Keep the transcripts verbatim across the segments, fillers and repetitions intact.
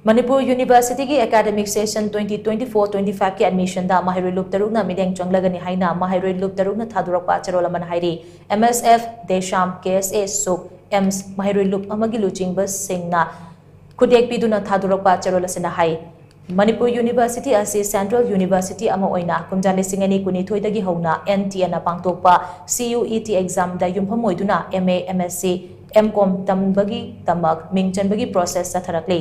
ꯃꯅꯤꯄꯨꯔ ꯌꯨꯅꯤꯚꯔꯁꯤꯇꯤꯒꯤ academic session twenty twenty four twenty ꯐꯥꯏꯚꯀꯤ ꯑꯦꯗꯃꯤꯁꯟꯗ ꯃꯍꯩꯔꯣꯏ ꯂꯨꯞ ꯇꯔꯨꯛꯅ ꯃꯤꯠꯌꯦꯡ ꯆꯪꯂꯒꯅꯤ ꯍꯥꯏꯅ ꯃꯍꯩꯔꯣꯏ ꯂꯨꯞ ꯇꯔꯨꯛꯅ ꯊꯥꯗꯣꯔꯛꯄ ꯆꯦꯔꯣꯜ ꯑꯃꯅ ꯍꯥꯏꯔꯤ꯫ ꯑꯦꯝ ꯑꯦꯁ ꯑꯦꯐ, ꯗꯦꯁꯥꯝ, ꯀꯦ ꯑꯦꯁ ꯑꯦ, ꯁꯨꯛ, ꯑꯦꯝꯁ ꯃꯍꯩꯔꯣꯏ ꯂꯨꯞ ꯑꯃꯒꯤ ꯂꯨꯆꯤꯡꯕꯁꯤꯡꯅ ꯈꯨꯠꯌꯦꯛ ꯄꯤꯗꯨꯅ ꯊꯥꯗꯣꯔꯛꯄ ꯆꯦꯔꯣꯜ ꯑꯁꯤꯅ ꯍꯥꯏ꯫ ꯃꯅꯤꯄꯨꯔ ꯌꯨꯅꯤꯚꯔꯁꯤꯇꯤ ꯑꯁꯤ ꯁꯦꯟꯇ꯭ꯔꯦꯜ ꯌꯨꯅꯤꯚꯔꯁꯤꯇꯤ ꯑꯃ ꯑꯣꯏꯅ ꯀꯨꯝꯖꯥ ꯂꯤꯁꯤꯡ ꯑꯅꯤ ꯀꯨꯟꯅꯤꯊꯣꯏꯗꯒꯤ ꯍꯧꯅ ꯑꯦꯟ ꯇꯤ ꯑꯦꯅ ꯄꯥꯡꯊꯣꯛꯄ ꯁꯤ ꯌꯨ ꯏ ꯇꯤ ꯑꯦꯛꯖꯥꯝꯗ ꯌꯨꯝꯐꯝ ꯑꯣꯏꯗꯨꯅ M A, M S C, M ꯀꯣꯝ ꯇꯝꯕꯒꯤꯗꯃꯛ ꯃꯤꯡ ꯆꯟꯕꯒꯤ ꯄ꯭ꯔꯣꯁꯦꯁ ꯆꯠꯊꯔꯛꯂꯤ꯫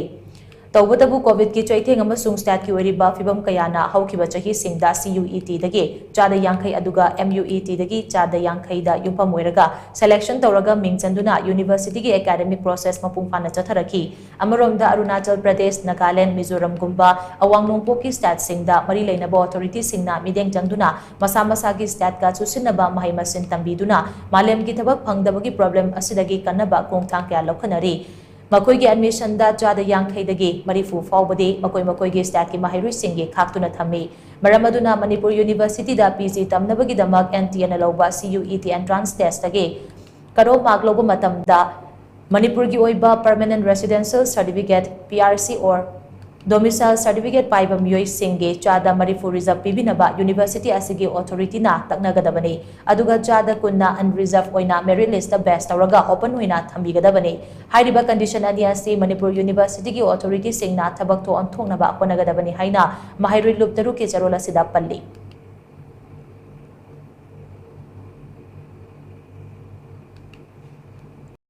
ꯇꯧꯕꯇꯕꯨ ꯀꯣꯚꯤꯗꯀꯤ ꯆꯩꯊꯦꯡ ꯑꯃꯁꯨꯡ ꯁ꯭ꯇꯦꯠꯀꯤ ꯑꯣꯏꯔꯤꯕ ꯐꯤꯕꯝ ꯀꯌꯥꯅ ꯍꯧꯈꯤꯕ ꯆꯍꯤꯁꯤꯡꯗ ꯁꯤ ꯌꯨ ꯏ ꯇꯤꯗꯒꯤ ꯆꯥꯗ ꯌꯥꯡꯈꯩ ꯑꯗꯨꯒ ꯑꯦꯝ ꯌꯨ ꯏ ꯇꯤꯗꯒꯤ ꯆꯥꯗ ꯌꯥꯡꯈꯩꯗ ꯌꯨꯝꯐꯝ ꯑꯣꯏꯔꯒ ꯁꯦꯂꯦꯛꯁꯟ ꯇꯧꯔꯒ ꯃꯤꯡ ꯆꯟꯗꯨꯅ ꯌꯨꯅꯤꯚꯔꯁꯤꯇꯤꯒꯤ ꯑꯦꯀꯥꯗꯃꯤꯛ ꯄ꯭ꯔꯣꯁꯦꯁ ꯃꯄꯨꯡ ꯐꯥꯅ ꯆꯠꯊꯔꯛꯈꯤ꯫ ꯑꯃꯔꯣꯝꯗ ꯑꯔꯨꯅꯥꯆꯜ ꯄ꯭ꯔꯗꯦꯁ, ꯅꯥꯒꯥꯂꯦꯟ, ꯃꯤꯖꯣꯔꯝꯒꯨꯝꯕ ꯑꯋꯥꯡ ꯅꯣꯡꯄꯣꯛꯀꯤ ꯁ꯭ꯇꯦꯠꯁꯤꯡꯗ ꯃꯔꯤ ꯂꯩꯅꯕ ꯑꯣꯊꯣꯔꯤꯇꯤꯁꯤꯡꯅ ꯃꯤꯠꯌꯦꯡ ꯆꯪꯗꯨꯅ ꯃꯁꯥ ꯃꯁꯥꯒꯤ ꯁ꯭ꯇꯦꯠꯀ ꯆꯨꯁꯤꯟꯅꯕ ꯃꯍꯩ ꯃꯁꯤꯡ ꯇꯝꯕꯤꯗꯨꯅ ꯃꯥꯂꯦꯝꯒꯤ ꯊꯕꯛ ꯐꯪꯗꯕꯒꯤ ꯄ꯭ꯔꯣꯕ꯭ꯂꯦꯝ ꯑꯁꯤꯗꯒꯤ ꯀꯟꯅꯕ ꯈꯣꯡꯊꯥꯡ ꯀꯌꯥ ꯂꯧꯈꯠꯅꯔꯤ꯫ ꯃꯈꯣꯏꯒꯤ ꯑꯦꯗꯃꯤꯁꯟꯗ ꯆꯥꯗ ꯌꯥꯡꯈꯩꯗꯒꯤ ꯃꯔꯤꯐꯨ ꯐꯥꯎꯕꯗꯤ ꯃꯈꯣꯏ ꯃꯈꯣꯏꯒꯤ ꯁ꯭ꯇꯦꯠꯀꯤ ꯃꯍꯩꯔꯣꯏꯁꯤꯡꯒꯤ ꯈꯥꯛꯇꯨꯅ ꯊꯝꯃꯤ꯫ ꯃꯔꯝ ꯑꯗꯨꯅ ꯃꯅꯤꯄꯨꯔ ꯌꯨꯅꯤꯚꯔꯁꯤꯇꯤꯗ ꯄꯤ ꯖꯤ ꯇꯝꯅꯕꯒꯤꯗꯃꯛ ꯑꯦꯟ ꯇꯤ ꯑꯦꯅ ꯂꯧꯕ C U E T entrance ꯇꯦꯁꯇꯒꯤ ꯀꯠ ꯑꯣꯐ ꯃꯥꯔꯛ ꯂꯧꯕ ꯃꯇꯝꯗ ꯃꯅꯤꯄꯨꯔꯒꯤ ꯑꯣꯏꯕ permanent residential certificate, P R C, or domicile certificate ꯄꯥꯏꯕ ꯃꯤꯑꯣꯏꯁꯤꯡꯒꯤ ꯆꯥꯗ ꯃꯔꯤꯐꯨ ꯔꯤꯖꯔꯕ ꯄꯤꯕꯤꯅꯕ ꯌꯨꯅꯤꯚꯔꯁꯤꯇꯤ ꯑꯁꯤꯒꯤ ꯑꯣꯊꯣꯔꯤꯇꯤꯅ ꯇꯛꯅꯒꯗꯕꯅꯤ꯫ ꯑꯗꯨꯒ ꯆꯥꯗ ꯀꯨꯟꯅ ꯑꯟꯔꯤꯖꯔꯕ ꯑꯣꯏꯅ ꯃꯦꯔꯤꯠ ꯂꯤꯁꯇ ꯕꯦꯁ ꯇꯧꯔꯒ ꯑꯣꯄꯟ ꯑꯣꯏꯅ ꯊꯝꯕꯤꯒꯗꯕꯅꯤ꯫ ꯍꯥꯏꯔꯤꯕ ꯀꯟꯗꯤꯁꯟ ꯑꯅꯤ ꯑꯁꯤ ꯃꯅꯤꯄꯨꯔ ꯌꯨꯅꯤꯚꯔꯁꯤꯇꯤꯒꯤ ꯑꯣꯊꯣꯔꯤꯇꯤꯁꯤꯡꯅ ꯊꯕꯛꯇꯣ ꯑꯣꯟꯊꯣꯛꯅꯕ ꯍꯣꯠꯅꯒꯗꯕꯅꯤ ꯍꯥꯏꯅ ꯃꯍꯩꯔꯣꯏ ꯂꯨꯞ ꯇꯔꯨꯛꯀꯤ ꯆꯦꯔꯣꯜ ꯑꯁꯤꯗ ꯄꯜꯂꯤ꯫